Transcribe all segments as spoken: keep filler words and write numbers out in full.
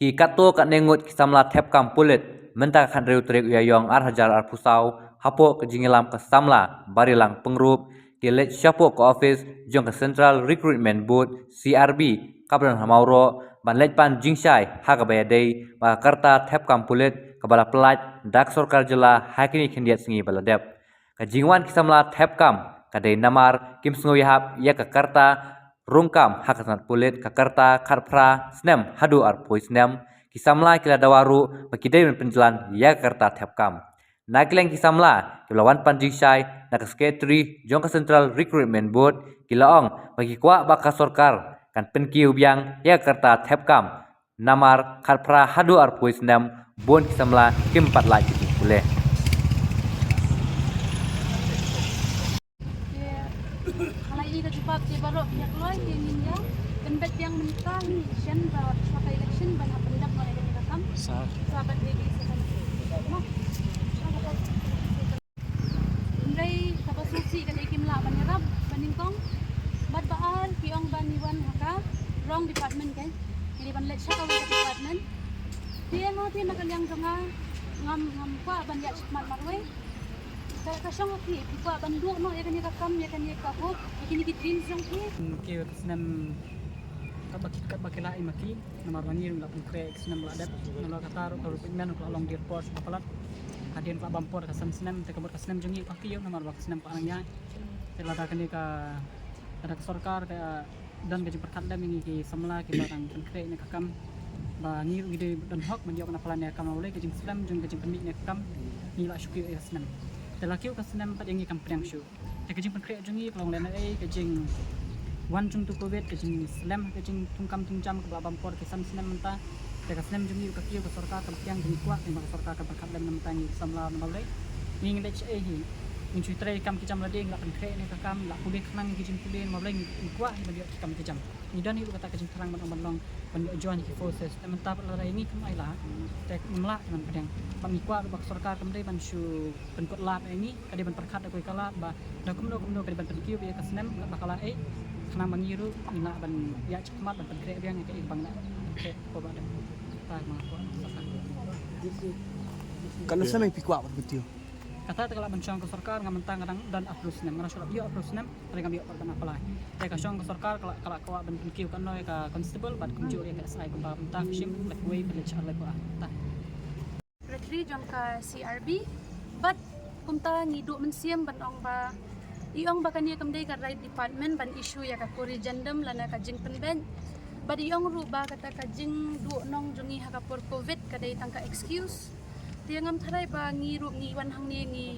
Ki katto katne ngut ki samla thep kam pulit mynta ka khathynriew tarik u Ïaïong ar hajar arphew saw, hapoh ka jingïalam ka samla Barilang Pyngrope, ki leit shapoh ka ophis jong ka Central Recruitment Board, C R B, kaba don ha Mawroh, ban leit pan jingshai ha kaba ïadei bad ka karta thep kam pulit kaba la pyllait da ka sorkar jylla ha kine khyndiat sngi ba la dep. Ka jingwan ki samla thep kam ka dei namar kim sngew ïahap ïa ka karta rung kam ha ka tnat pulit, ka karta khatphra snem haduh arphew snem. Ki samla ki la dawa ruh ba ki dei ban pynjlan ïa ka karta thep kam. Na ka liang ki samla kiba la wan pan jingshai na ka Secretary jong ka Central Recruitment Board, ki la ong ba ki kwah ba ka sorkar kan pynkiew biang ïa ka karta thep kam, namar khatphra haduh arphew snem bun ki samla kim pat lait ki jingpule. Ka la i ka jubab jong baroh ki ïa kloi, ki ngin ïa pynbeit biang mynta, ngin shen ba ha ka election ban hap pyndep noh ïa kane ka kam. Sa. Sa ban ready sa kan. Hynrei kaba sngewsih ka dei kim lah ban ïarap ba nyngkong. Bad ba ar, ki ong ba ngi wan ha ka wrong department, ka ngi dei ban leit sha kawei ka department. Te mo, te na ka liang jong nga, ngam, ngam kwah ban ïaid shakhmat marwei. Ka, ka shong ha phi, phi kwah ban duh noh ïa kane ka kam, ïa kane ka hope, ïa kine ki dreams jong phi? Ki snem katba ki, katba ki la im ha ki, namar ba ngi ruh ngi la pynkhreh ïa ki snem ba la dep, nalor kata ruh ka recruitment ka la long dei por sha ka palat. Hadien ka la bam por ka san snem, te ka mut ka snem jong ngi ka kiew namar ba ka snem ka la nang ïaid. Te lada kane ka, lada ka sorkar ka don ka jingpyrkhat lem ïa ngi ki samla kiba dang pynkhreh ïa ka kam, ba ngi ruh ngi dei don hok ban ïoh na palat ïa ka kam, na balei ka jingslem jong ka jingpynmih ïa ka kam ngi la shu kiew ïa ka snem. Te la kiew ka snem pat ïa ngi kam pdiang shuh. Te ka jingpynkhreh jong ngi ka long lehnohei, ka jingwan jong utu Covid, ka jingslem ka jingthungkam thungjam kaba la bam por ki san snem mynta. Te ka snem jong ngi ka kiew, ka sorkar kam pdiang, ngi kwah ba ka sorkar kan pyrkhat lem na mynta ngi ki samla, namar balei? Ngi ngim leit shaei hi. Ngin shu trei kam ki jam lade, ngi la pynkhreh ïa ka kam, la pule khnang ki jingpule, namar balei? Ngi kwah ban ïoh ki kam ki jam. Ngi don hi ruh kata ka jingthrang ban ong ban long, ban ïoh join ki forces. Te mynta pat lada ïa ngi kam ai lad, te ngim lah ban pdiang. Bad ngi kwah ruh ba ka sorkar kam dei ban shu pynkut lad ïa ngi, ka dei ban pyrkhat da kawei ka lad ba da kumno kumno ka dei ban pynkiew ïa ka snem katba ka la ïaid, khnang ba ngi ruh ngin lah ban ïaid shakhmat ban pynkhreh biang ïa kaei kaba ngi la pynkhreh hapoh ba dep. Kata ma nga kwah. Katno snem phi kwah ban pynkiew? Kata te ka lah ban shong ka sorkar, nga mynta nga dang don arphew snem, nga dang shu lap ïoh arphew snem, te ngam ïoh pat ban apply. Te ka shong ka sorkar ka lah, ka lah kwah ban pynkiew katno ïa ka constable bad kumjuh ïa ka S I, kumba mynta ka shim leit wei, leit shah leit wei. Ta. Secretary jong ka C R B, bad kumta ngi duh mynsiem ban ong ba, i ong ba kane kam dei ka right department ban issue ïa ka corrigendum lane ka jingpynbeit. Bad i ong ruh ba kata ka jingduh nong jong ngi ha ka por Covid ka dei tang ka excuse. Te ngam tharai ba ngi ruh ngi wan hangne ngi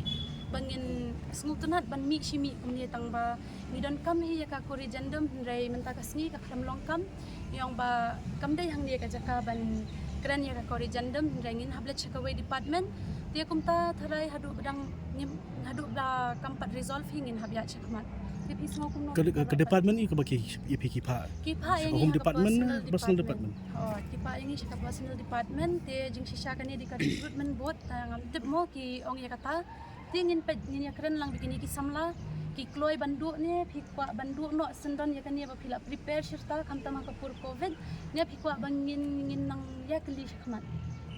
ba ngin sngewtynnat ban mih shi mih kumne, tang ba ngi donkam hi ïa ka corrigendum, hynrei mynta ka sngi ka khlem long kam. I ong ba kam dei hangne ka jaka ban kren ïa ka corrigendum, hynrei ngin hap leit sha kawei department. Te kumta tharai haduh ba dang ngim, haduh ba kam pat resolve hi ngin hap ïaid shakhmat. Te phi sngew kumno? Ka, ka department ïa kaba ki, ïa phi ki phah? Ki phah ïa ngi ha ka home department, personal department. Oh, ki phah ïa ngi sha ka personal department, te jingshisha kane dei ka recruitment board, te ngam tip mo ki ong ïa kata. Te ngin peit, ngin ïa kren lang bad kine ki samla, ki kloi ban duh ne phi kwah ban duh noh syndon ïa kane ba phi la prepare shirta khamtam ha ka por Covid, ne phi kwah ba ngin, ngin nang ïa kylli shakhmat.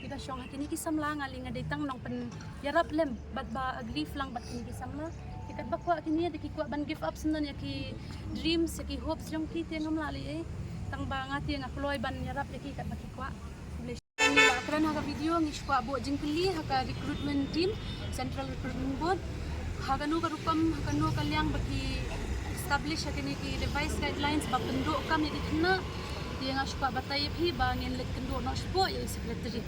Te ka shong ha kine ki samla, nga lei nga dei tang nongpynïarap lem bad ba agree lang bad kine ki samla. Te katba kwah kine te ki kwah ban give up syndon ïa ki dreams, ïa ki hopes jong ki, te ngam lah lei ei. Tang ba nga te nga kloi ban ïarap ïa ki katba ki kwah. Ngi la kren ha ka video, ngi shu kwah buh jingkylli ha ka recruitment team, Central Recruitment Board, ha kano ka rukom, ha kano ka liang ba ki establish ha kine ki revised guidelines ba pynduh kam ïa ki khynnah. Te nga shu kwah batai ïa phi ba ngin leit kynduh noh shapoh ïa i secretary.